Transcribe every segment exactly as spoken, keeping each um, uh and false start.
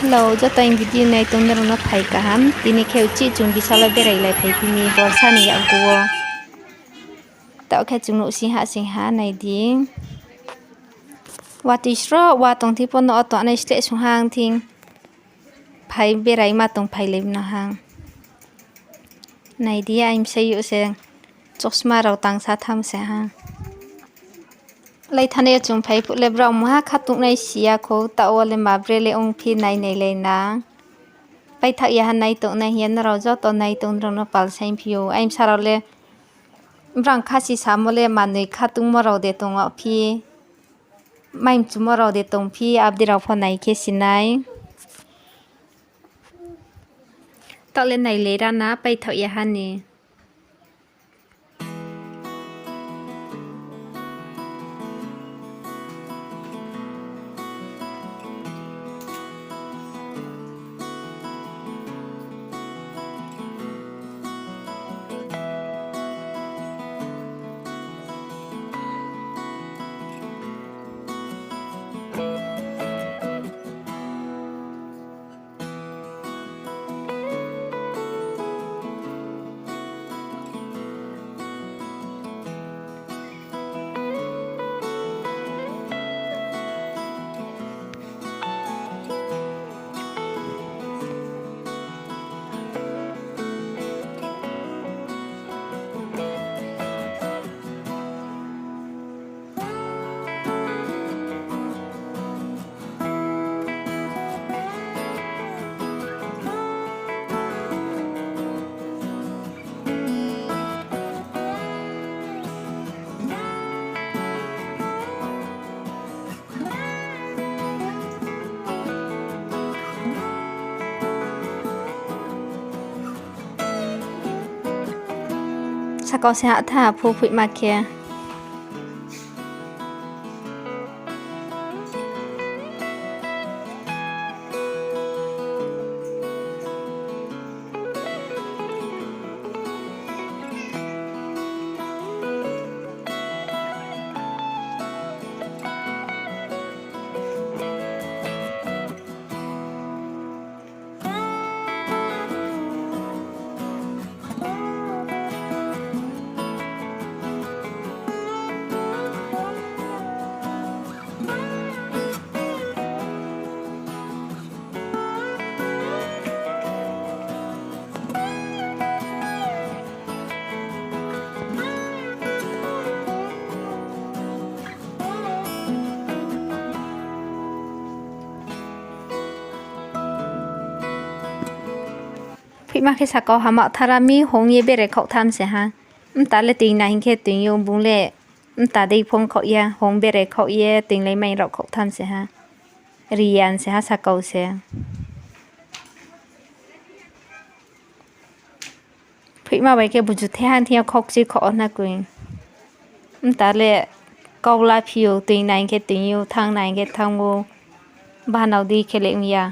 Hello, joto aini video nai tongnai rao no phai kaham. Tini khe uchih chung Vishal wo berai lai phai phi mi borsa ni yakgu wo. Taoh khe chung nouhsing hahsoing ha nai di. Watoi sroh wa tong thing pho no o tongnai sleh sung hang thing. Phai berai ma tong phai lai no ha. Nai di, aini bsayouh se chosma rao tangsa tham se ha. Lai thanai yo chung phai phuh le brao mungha khatouhnai si ya khou, taoh wo le ma bre le ong phi nai nai lai na. Paithaoh ya ha nai tongnai hing ye nrao joto nai tongnai rao no pal saing phi ou. Aini bsa rao le brao khasi samo le manoi khatungmo rao de tong phi, mai mchumo rao de tong phi, abdi rao pho nai khe si nai. Taoh le nai le ra na paithaoh ya ha ni. Sakau se hah tha phu phoihma khe. Phoihma khe sakau hama thara mi hong ye berai khaoh tham se ha. Mta le toing nai hing khe toing yo bung le mta dei phong khaoh ye, hong berai khaoh ye toinglai mai rao khaoh tham se ha. Riyan se ha sakau se. Phoihma bai khe buju the han thing yo khaukchi khaoh na koi. Mta le kau la phi ou, toing nai khe toing ou, thanng nai khe thanng ou, bahanao di khe le ong ya.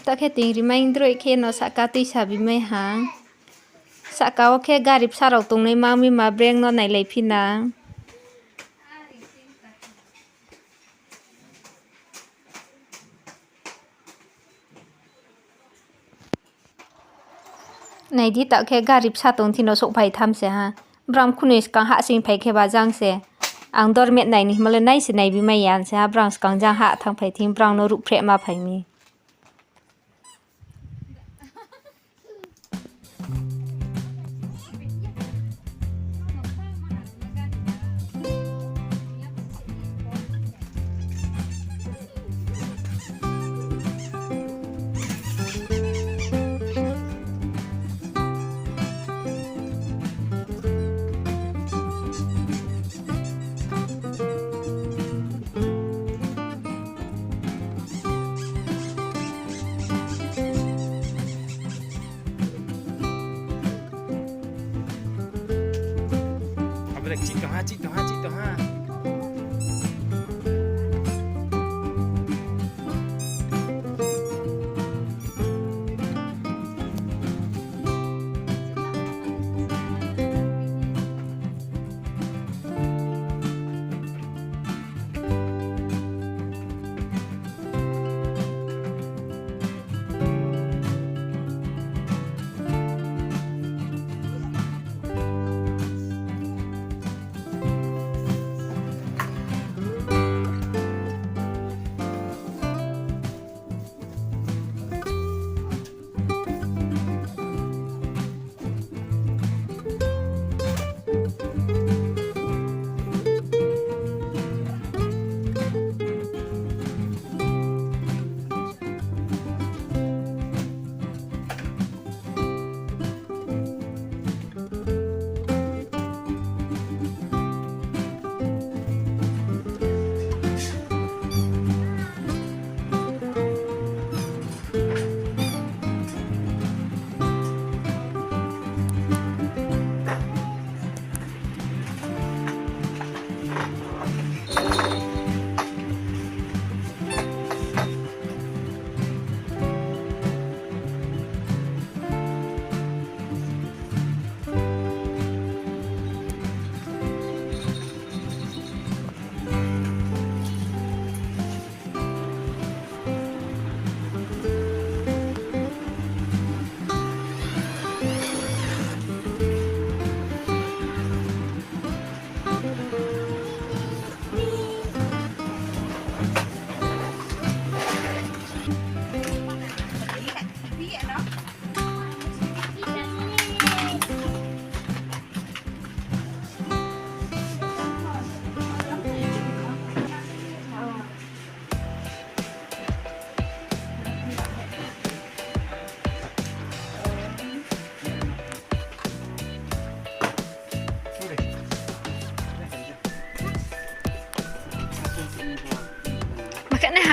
Taoh khe toing rimai droi khe no sahka tuisa bimai ha. Sahka wo khe gari bsa rao tongnai ma mi ma breng no nailai phi na. Nai di, taoh khe gari bsa tong thing no souhphai tham se ha. Brang khunoi skang hahsoing phai khe ba jang se. Ang dormet nai ni hingmo le nai se naibi mai ya se ha, brang skang jang hah thanngphai thing, brang no ruhphreh ma phai mi. Abrek chih tong ha, chih tong ha, chih tong ha.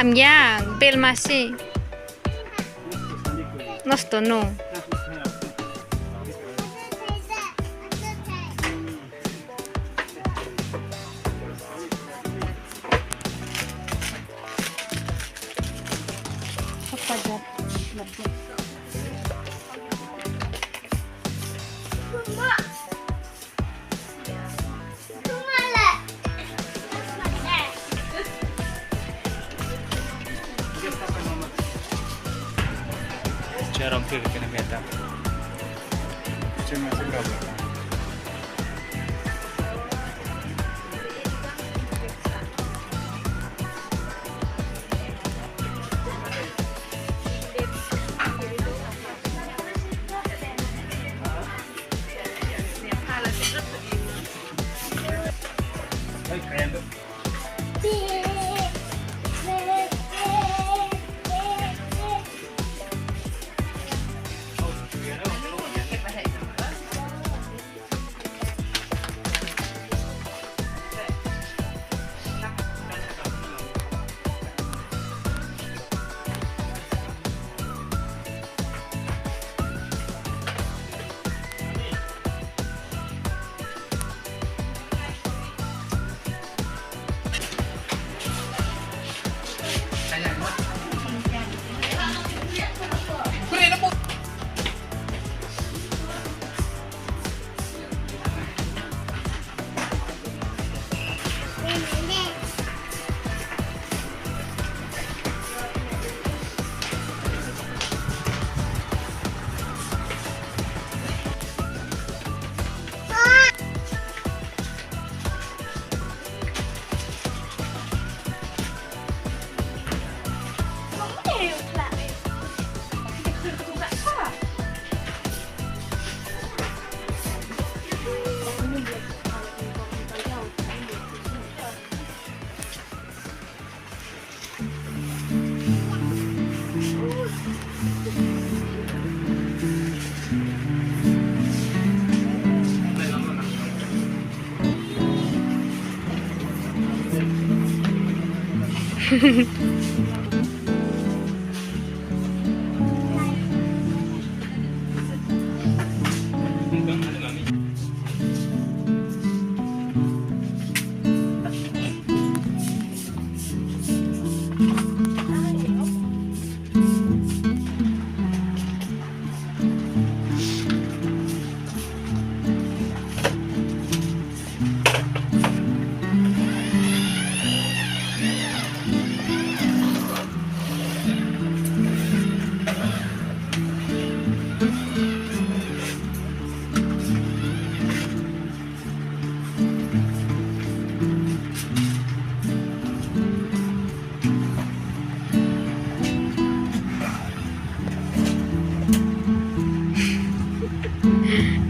Hamya, bel masi. Nosto no. Chair ang kiri kena meta. Chair masih berapa?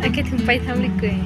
Akhe thum pai tham le koi.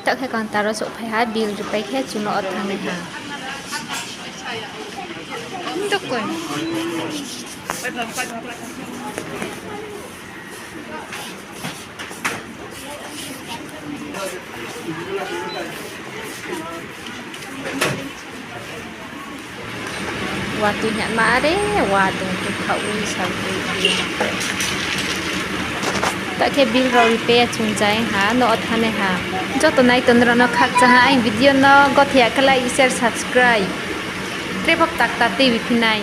Taoh khe counter wo souhphai ha, bill ripai khe chung no o thanng nai ha. Dokon. Watoi hingma are, wa tong khe khaoh ni sal tui khe. Ta khe bill rao ri pay chung jai ha, no thanai ha. Joto nai tonrao no khakchang ha, aini video no gothe ya khe like, share, subscribe. Tre pho takta tei wi phi nai.